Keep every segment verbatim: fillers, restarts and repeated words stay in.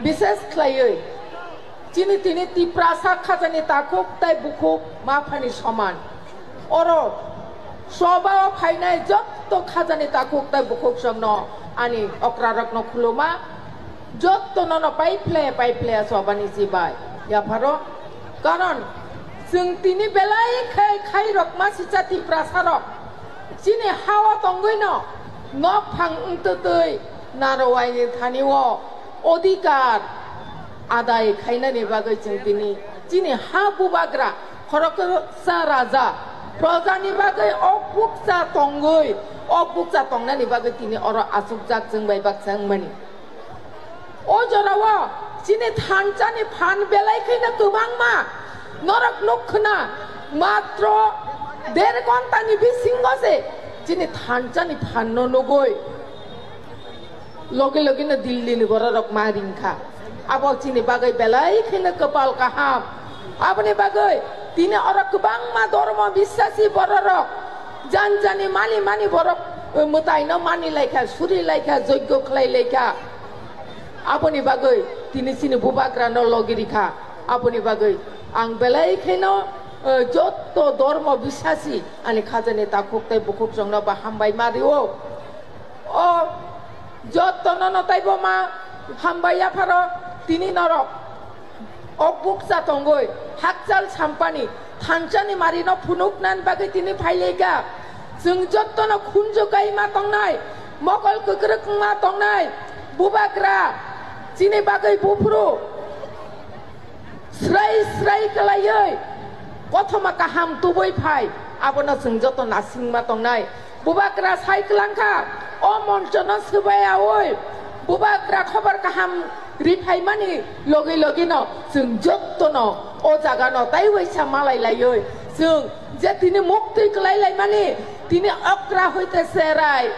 Bises khlaiwi chini tini Tiprasa khajani takhuk tai bukhuk ma phani soman. Oro sobao phainai jotto khajani takhuk tai bukhuk songno ani okrarokno khuluma, jotto nono pai phle pai phle sobani chibai yapharo. Karon chwng tini belai khai khairok ma sicha Tiprasarok chini hao tongwino nok phang wngtwtwi narwai thani o odhikar adai khainani bagwi chwng tini chini ha bubagra khoroksa raja projani bagwi o bukcha tongwi, o bukcha tongnani bagwi tini oro achukjak chwng bai baksa wngmani. O jorao chini thanchani phan belai khaino kwbangma norok nuk khna, matro der ghontani bisingo se chini thanchani phanno nugwi logi logino Dillini bororok ma ringkha. Abo chini bagwi belai kheno kwpal kaham. Aboni bagwi tini oro kwbangma dormo biswasi bororok janjani mani mani borok, eh, mwtaino mani laikha, suri laikha, joiggo khlai laikha. Aboni bagwi tini chini bubagrano logi rikha. Aboni bagwi ang belai kheno, eh, jotto dormo biswasi ani khajani takhuk tei bukhuk chwngno ba hambai ma rio. O jottono no taibo ma hambai yapharo tini norok o bukcha tongwi hakchal sampani thanchani marino phunuknani bagwi tini phailaika. Chwng jottono khunju kai ma tongnai, mokol kwkrwk ma tongnai, bubagra chini bagwi buphuru. Srai srai kwlaiwi kothoma kaham tubui phai, abono chwng joto nasingma tongnai. Bubagra sai kwlangkha, o monchono swbaiyaui bubagra khobor kaham riphaimani logi logino chwng jottono o jagano tai waisa malai laiwi chwng je tini muktwi kwlai laimani, tini okra hoite cherai,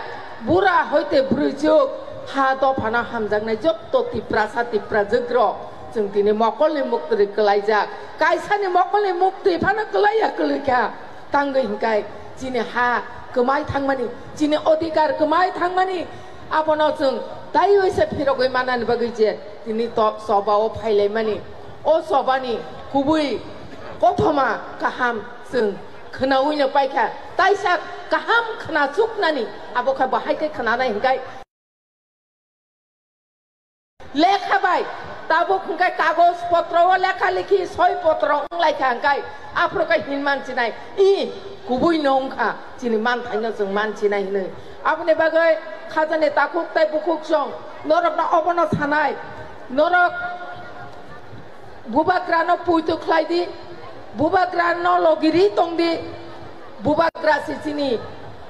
bura hoite bwrwichuk, ha dophano hamjaknai jotto Tiprasa Tiprajwkrok. Chwng tini mokolni muktwi kwlaijak, kaisani mokolni muktwi phano kwlaiya kwlwikha. Tangwi hinkai chini ha kwmai thangmani, chini odhikar kwmai thangmani, abono chwng taiwi se phirogwi manani bagwi je tini to-, sobao phailaimani. O sobani kubui kothoma kaham chwng khwnawino paikha, taisa kaham khwnachuknani abo khe bahai khe khwnanai hinkai. Lekha bai, tabuk hwnkhe kagoj potro o lekha lekhi soi potro wnglaikha hwnkhe, aphuru khe hin manchinai, i kubui no wngkha, chini manthaino chwng manchinai hinwi. Aboni bagwi khajani takhuk tei bukhuk chwng norokno obono sanai, norok bubagrano puitu khlai di, bubagrano logiri tong di, bubagra si chini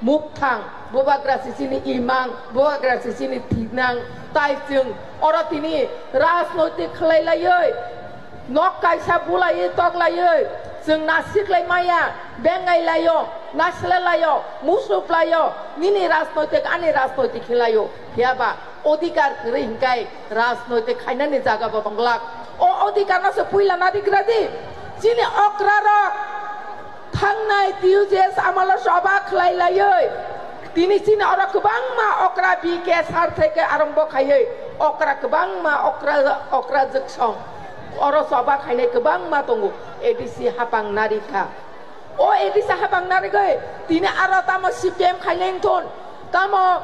mukthang, bubagra si chini imang, bubagra si chini thinang, tai chwng oro tini rajnoitik khlai laiwi, nok kaisa bulaiwi tok laiwi, chwng nasik lai maya, bengai laio, nasle laio, musup laio, nini rajnoitik, ani rajnoitik khe laio, phiya ba odhikar kwrwi hinkai rajnoitik khainani jaga bo tonglak. O odhikar no se puila narigra di. Chini okra rok thangnai T U J S amalo soba khlai laiwi. Tini chini oro kwbangma okra B K sar theke arombo khaiwi okra kwbangma okra, okra jwksong. Oro soba khainai kwbangma tongo. A D C hapang narikha. O A D C hapang narigwi tini aro tamo C P M khainai wngthun, tamo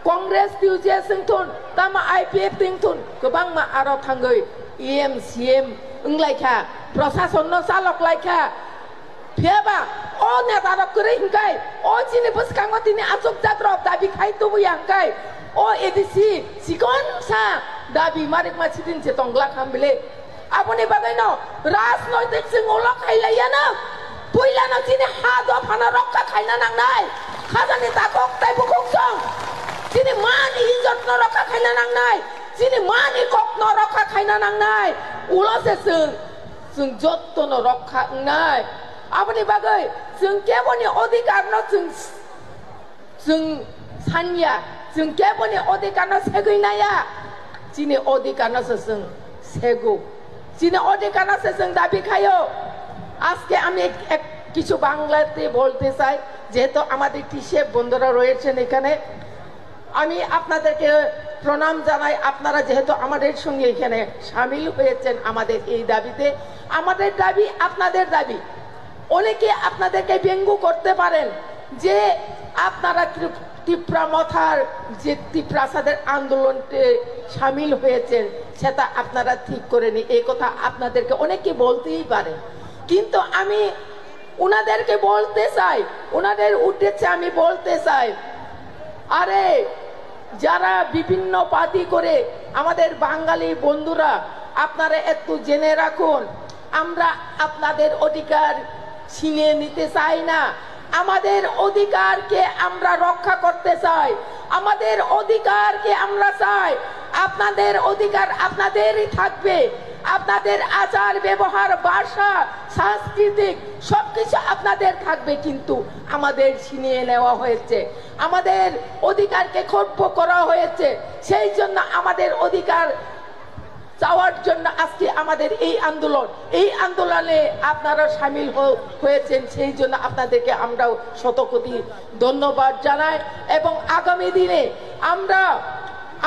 Congress T U J S wngthun, tamo I P F T wngthun, kwbangma aro thangwi E M, C M wnglaikha, prosasonno chalok laikha. Phiyaba o netarok kwrwi hinkai o chini bwskango tini achukjakrok dabi khai tubuya hinkai o A D C chikonsa dabi marikma sidin se tonglak ham bile. Aboni bagwino rajnoitik chwng ulo khailaiya no. Puilano chini ha dophano rokha khaina nangnai. Khajani takhuk tei bukhuk chwng. Chini mani ijotno rokha khaina nangnai. Chini mani kokno rokha khaina nangnai. Ulo se chwng, chwng jottono rokha wngnai. Aboni bagwi chwng keboni odhikarno chwng Chwng sanya, chwng keboni odhikarno segwi naya. Chini odhikarno se chwng sego. Chini odhikarno se chwng dabi khaio. আজকে আমি এক, এক কিছু বাংলাতে বলতে চাই, যেহেতু আমাদের টিসিএফ বন্ধুরা রয়েছেন এখানে। আমি আপনাদেরকে প্রণাম জানাই, আপনারা যেহেতু আমাদের সঙ্গে এখানে সামিল হয়েছেন আমাদের এই দাবিতে। আমাদের দাবি আপনাদের দাবি। অনেকে আপনাদেরকে ব্যঙ্গ করতে পারেন যে আপনারা ত্রিপ-, তিপ্রা মথার যে তিপ্রাসাদের আন্দোলনতে সামিল হয়েছেন, সেটা আপনারা ঠিক করেনি, এই কথা আপনাদেরকে অনেকে বলতেই পারেন। কিন্তু আমি ওনাদেরকে বলতে চাই, ওনাদের উদ্দেশ্যে আমি বলতে চাই, আরে, যারা বিভিন্ন পার্টি করে আমাদের বাঙালি বন্ধুরা, আপনারা একটু জেনে রাখুন, আমরা আপনাদের অধিকার ছিনিয়ে নিতে চাই না। আমাদের অধিকারকে আমরা রক্ষা করতে চাই, আমাদের অধিকারকে আমরা চাই। আপনাদের অধিকার আপনাদেরই থাকবে, আপনাদের আচার ব্যবহার, ভাষা, সাংস্কৃতিক সবকিছু আপনাদের থাকবে, কিন্তু আমাদের ছিনিয়ে নেওয়া হয়েছে, আমাদের অধিকারকে খর্ব করা হয়েছে। সেই জন্য আমাদের অধিকার চাওয়ার জন্য আজকে আমাদের এই আন্দোলন। এই আন্দোলনে আপনারা সামিল হ-, হয়েছেন, সেই জন্য আপনাদেরকে আমরাও শতকোটি ধন্যবাদ জানাই। এবং আগামী দিনে আমরা,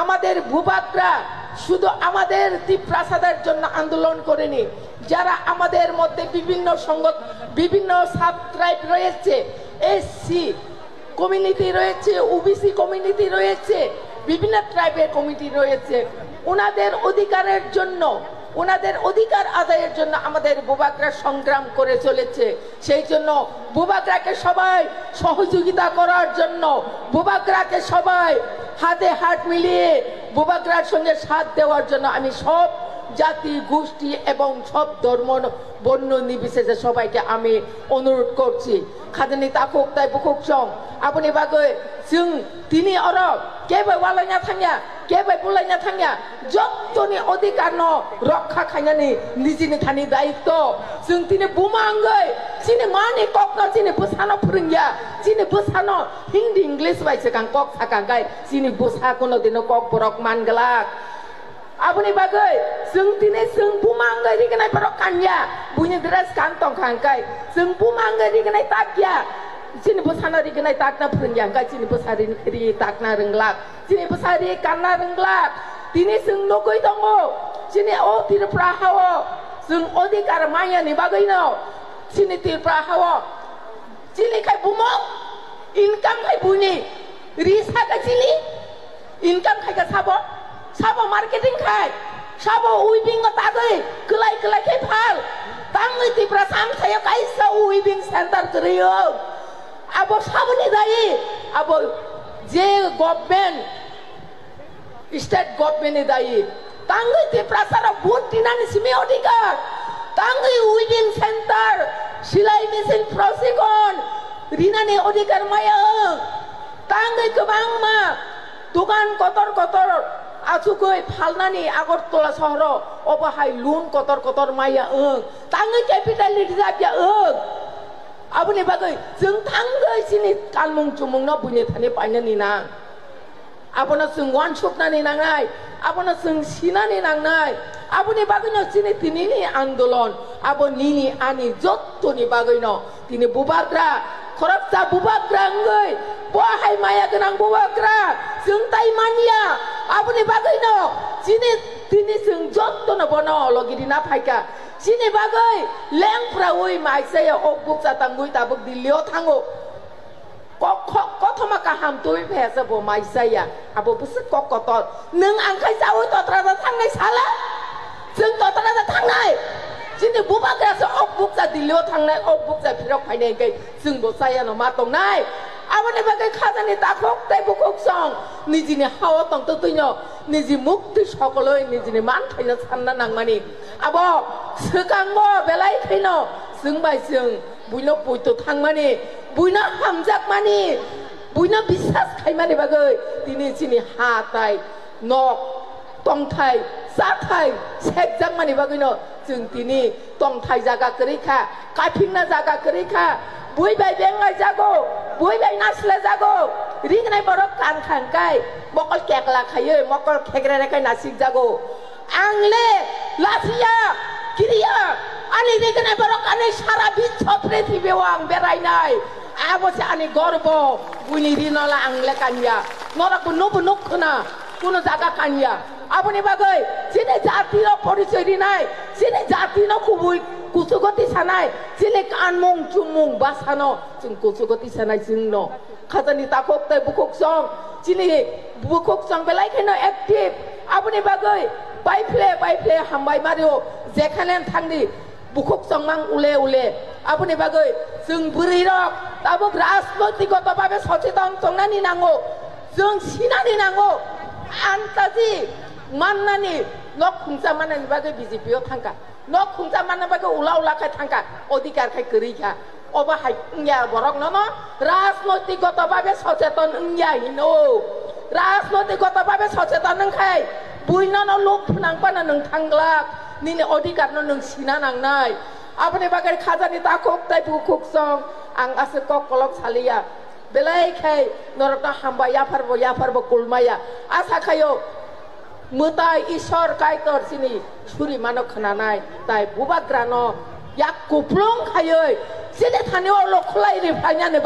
আমাদের ভূভাগরা শুধু আমাদের তিপ্রাসাদের জন্য আন্দোলন করেনি, যারা আমাদের মধ্যে বিভিন্ন সংগঠন, বিভিন্ন সাব ট্রাইব রয়েছে, এসসি কমিউনিটি রয়েছে, ওবিসি কমিউনিটি রয়েছে, বিভিন্ন ট্রাইবের কমিটি রয়েছে, ওনাদের অধিকারের জন্য, ওনাদের অধিকার আদায়ের জন্য আমাদের ভূভাগরা সংগ্রাম করে চলেছে। সেই জন্য ভূভাগরাকে সবাই সহযোগিতা করার জন্য, ভূভাগরাকে সবাই হাতে হাত মিলিয়ে ভূভাগরার সঙ্গে সাথ দেওয়ার জন্য আমি সব জাতি গোষ্ঠী এবং সব ধর্ম বর্ণ নির্বিশেষে সবাইকে আমি অনুরোধ করছি। Khajani takhuk tai bukhuk song, aboni bagwi chwng tini oro kebo walaina thangya, kebo bulaina thangya, jottoni odhikar no rokha khainani nijini thani daitto. Chwng tini buma wngwi chini mani kokno chini bwsano phwrwngya, chini bwsano Hindi English bai swkang kok sakang kai chini bwsa kuno dino kok borok man glak. Aboni bagwi chwng tini chwng buma wngwi rignai borok kanya, buini dress kan tongkha hwnkhe chwng buma wngwi rignai takya, chini bwsano rignai takna phwrwngya hwnkhe chini bwsa ri, ri takna rwnglak, chini bwsa ri kanna rwnglak. Tini chwng nugwi tongo, chini o Tripura hao chwng odhikar manyani bagwino chini Tripura hao chini khai bumung income khai buini ri saka chini. Income khai kha sabo, sabo marketing khai, sabo weaving o tagwi kwlai kwlai khe phal. Tangwi Tiprasa amchaio kaisa weaving center kwrwi o. Abo saboni dayi, abo je government, state government ni dayi. Tangwi Tiprasa rok vote rinani simi odhikar. Tangwi weaving center, silai machine prosikon rinani odhikar maya wng. Tangwi kwbangma dogan kotor kotor achugwi phalnani Agartala sohoro, obo hai loan kotor kotor maya wng. Tangwi capital ni rijak ya wng. Aboni bagwi chwng thangwi chini kanmung chumungno buini thani painani nang. Abono chwng uansuknani nangnai, abono chwng sinani nangnai. Aboni bagwino chini tinini andolon, abo nini ani jottoni bagwino tini bubagra, khoroksa bubagra wngwi, bo hai maya gwnang bubagra chwng tai manya. Aboni bagwino chini tini chwng jottono bono logi rina phaikha. Chini bagwi lengphraui maisaya ok bukcha tangwi tabuk Delhi o thango. Kok, kok, kothoma kaham twi phaiya se bo mai chaya. Abo bwswk kok kotor. Nwng ang khai chaui totra da thangnai sala. Chwng totra da thangnai. Chini bubagra se ok bukcha Delhi o thangnai, ok bukcha phirok phainai hwnkhe chwng bo chaya no ma tongnai. Aboni bagwi khajani takhuk tei bukhuk song nijini hao tongtwtwino niji mukti sokoloi nijini manthaino sanna nangmani. Abo swkango belai khaino chwng bai chwng buino poito thangmani, buino hamjakmani, buino biswas khaimani bagwi tini chini ha tai nok tongthai chathai sekjakmani bagwino chwng tini tongthai jaga kwrwi kha, kaphikna jaga kwrwi kha, bui bai benglai jago, bui bai nasilai jago, rignai borok kan kha hwnkhe mokol kekla khaiwi mokol khekrere khai nasik jago. Ang le lachiya, kiriya, ani rignai borok ani sara biswa prithibi o ang berainai. Abo se ani gorbo, buini rinola ang le kanya. Norok bo nubo nuk khna. Kuno jaga kanya. Aboni bagwi chini jatino porichoi rinai, chini jatino kubui kuchugo tisanai, chini kanmung chumung bwsano chwng kuchugo tisanai chwngno. Khajani takhuk tei bukhuksong, chini bukhuksong belai kheno active. Aboni bagwi baiphle baiphle hambai mario, jekhane thangdi bukhuksong mang ule ule. Aboni bagwi chwng bwrwirok tabuk rajnoitik goto babe socheton tongnani nango, chwng sinani nango, antaji mannani, nok khungsa mannani bagwi B J P o thangkha, nok khungsa manna bagwi ula ula khai thangkha, odhikar khai kwrwi kha. Obo hai wngya borok nono rajnoitik goto babe socheton wngya hino. Rajnoitik goto babe socheton wngkhai buino no luk phwnang pano nwng thanglak, nini odhikar no nwng sina nangnai. Aboni bagwi khajani takhuk tei bukhuksong ang aswk kok kolok saliya. Belai khai norokno hambai yapharbo yapharbo kulmaya. Asa khaio mwtai Ishwar Kaitor chini suri mano khwnanai, tai bubagrano yak kuplung khaioi chini thani o lokhulai ri phainani bagwi